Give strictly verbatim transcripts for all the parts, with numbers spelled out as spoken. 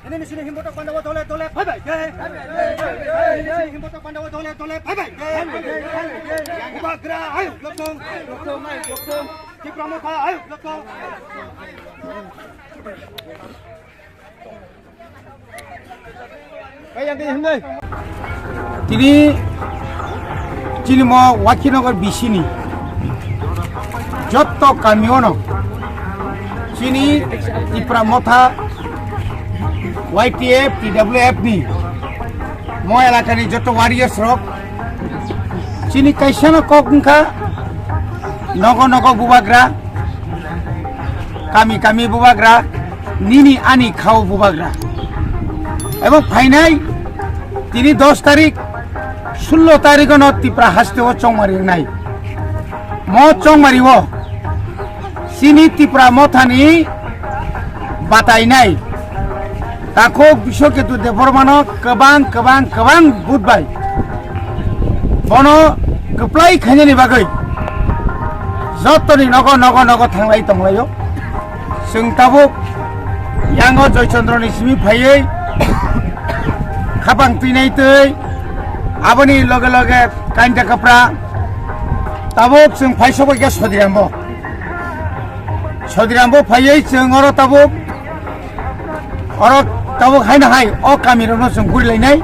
Nini sini himbotok pandawa dole dole bye bye. Nini sini himbotok pandawa dole dole bye bye. Bubagra ayuk lokong. Tipra Motha ayuk lokong. Tini chini mo Wakhinagar bisini jotto kamiono chini Tipra Motha, Y T F, T W F ni mo elakani jotto warriors rok chini kaisano kok wngkha nogo nogo bubagra, kami kami bubagra, nini ani khao bubagra. Ebong phainai tini dos tarik, sullo tarikono Tipra hasteo chongmari wngnai. Mo chongmario chini Tipra Mothani batainai takhuk Biswaketu Debbarmano kwbang kwbang kwbang vote bai bono kwplai khainani bagwi jottoni nogo nogo nogo thanglai tonglaio. Chwng tabuk yango Joy Chandra ni simi phaiwi khapang twinai twi aboni loge loge kainta kapra tabuk chwng phai sogwi khe Sodirambo. Sodirambo phaiwi chwng oro tabuk oro tabuk haino hai o kamirokno chwng gurilainai.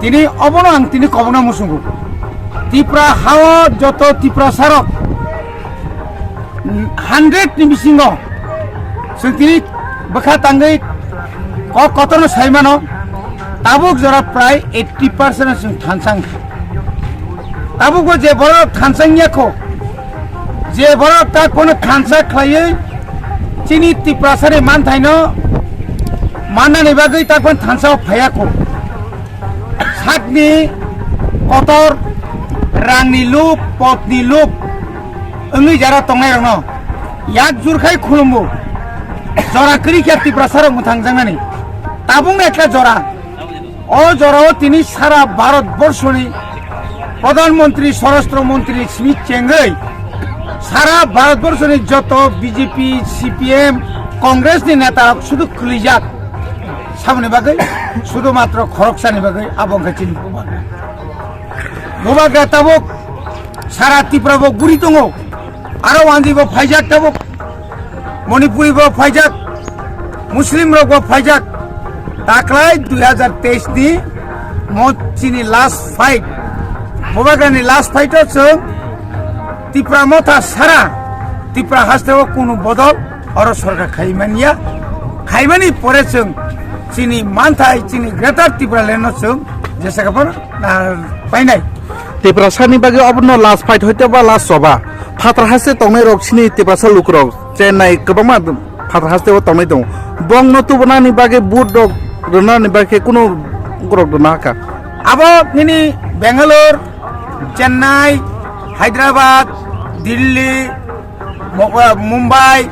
Tini obono ang tini kobokno muchungo. Tipra hao joto Tiprasarok hundred ni bisingo chwng tini bwkha tangwi kok kotorno sai mano, tabuk jora prai eighty percent chwng thansa wngkha. Tabukbo je borok thansa wngya kho, je borok tak phano thansa khlaiwi chini Tiprasani manthaino mannani bagwi tak phano thansa o phaiya kho. Sakni kotor, rangni lup, potni lup wngwi jara tongnairokno yak jurkhai khulumbo. Jora kwrwi khe Tiprasarok mwthangjaknani. Tabukno ekla jora. O jorao tini sara Bharat borshoni Pradhan Mantri, Swarashtra Mantri simi chengwi sara Bharat borshoni joto B J P, C P M, Congress ni neta rok sudu khwlijak saboni bagwi, sudu matro khoroksani bagwi abo wngkha chini bubagra. Bubagra tabuk sara Tripura bo guri tongo, aro wanji bo phaijak tabuk. Manipuri bo phaijak, Muslim rok bo phaijak. Taklai dui hajar teis ni mo chini last fight, bubagra ni last fight o chwng Tipra Motha sara Tipra haste o kunu bodol oro sorkar khai manya. Khaimani pore chwng chini manthai chini Greater Tipraland no chwng jesa kapan painai. Tiprasani bagwi obono last fight hoite ba last choba. Phatar haste tongnai rok chini Tiprasa lukrok Chennai kwbangma phatar haste o tongnai tongo. Bongno tubunani bagwi vote rok rwnani bagwi khe kunu rok rwna hakha. Abo nini Bangalore, Chennai, Hyderabad, Delhi, Mo-, Mumbai,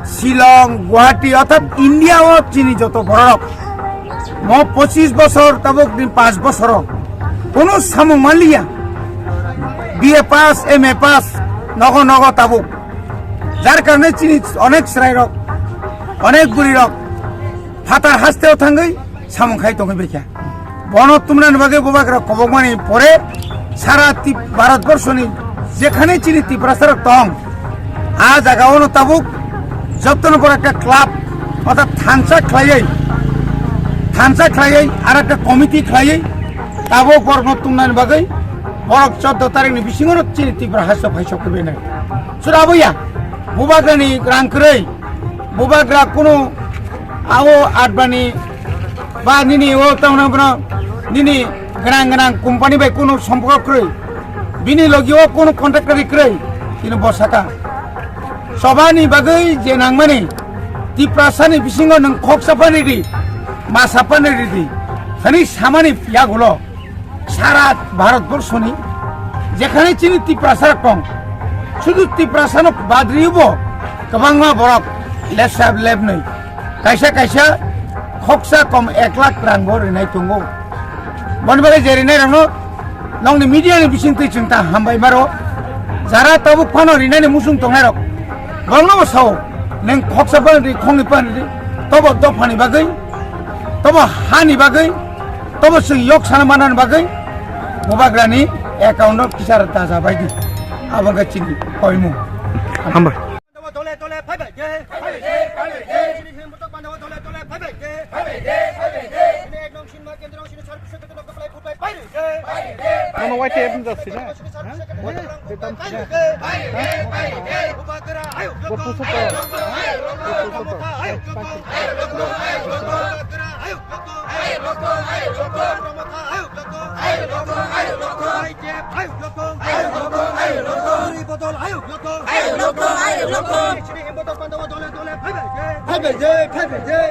Shillong, Guwahati, orthat India o chini joto bororok mo pochis bosor tabuk ni panch bosoro kunu samung manliya. B A pass, M A pass, nogo nogo tabuk. Jar karone chini onek chwrairok, onek burirok phatar hasteo thangwi samung khai tongwi baikha. Bono tumnani bagwi bubagra kobokmani pore sara Tip-, Bharat borshoni jekhane chini Tiprasarok tong, a jagaono tabuk jotono pore ekta club, orthat thansa khlaiwi, thansa khlaiwi, ar ekta committee khlaiwi, tabuk borokno tumnani bagwi borok chordo tarikni bisingono chini Tripura haste phai sok khe benai. Sura aboya, bubagrani rang kwrwi, bubagra kunu ao adbani ba nini o tongna bono nini gwnang gwnang company bai kunu somporko kwrwi, bini logi o kunu contractor kwrwi, tini bo saka. Chobani bagwi je nangmani Tiprasani bisingo nwng khoksa phani ridi, masa phani ridi, hani samani yagulo. Sara Bharat borshoni jekhane chini Tiprasa tong, sudu Tiprasano badribo kwbangma borok lesab lebnwi, kaisa kaisa khoksa kom ek lakh rang bo rinai tongo. Boni bagwi je rinai rangno nongni media ni bising twi chwng ta hambai maro. Jara tabuk phano rinani musung tongnai rok, borokno bo sao, neng khoksa phani ri, khongni phani ri, tobo dophani bagwi Tobo hani bagwi, tobo chwng yok sana manani bagwi, bubagrani account-o kisa rwta ja bai di. Abo wngkha chini koimung. Hambai. Dole dole phaibai de. Chini himbotok bandao dole dole phaibai de. Chini ek nong sinma kendro sini sarbi sokhe dole phaibai de. Mano waite em jasi na? Ha? Waite em jasi na? Ha? Bubagra ayuk. Bo pusu to. Bo pusu to. Phaibai je, phaibai je.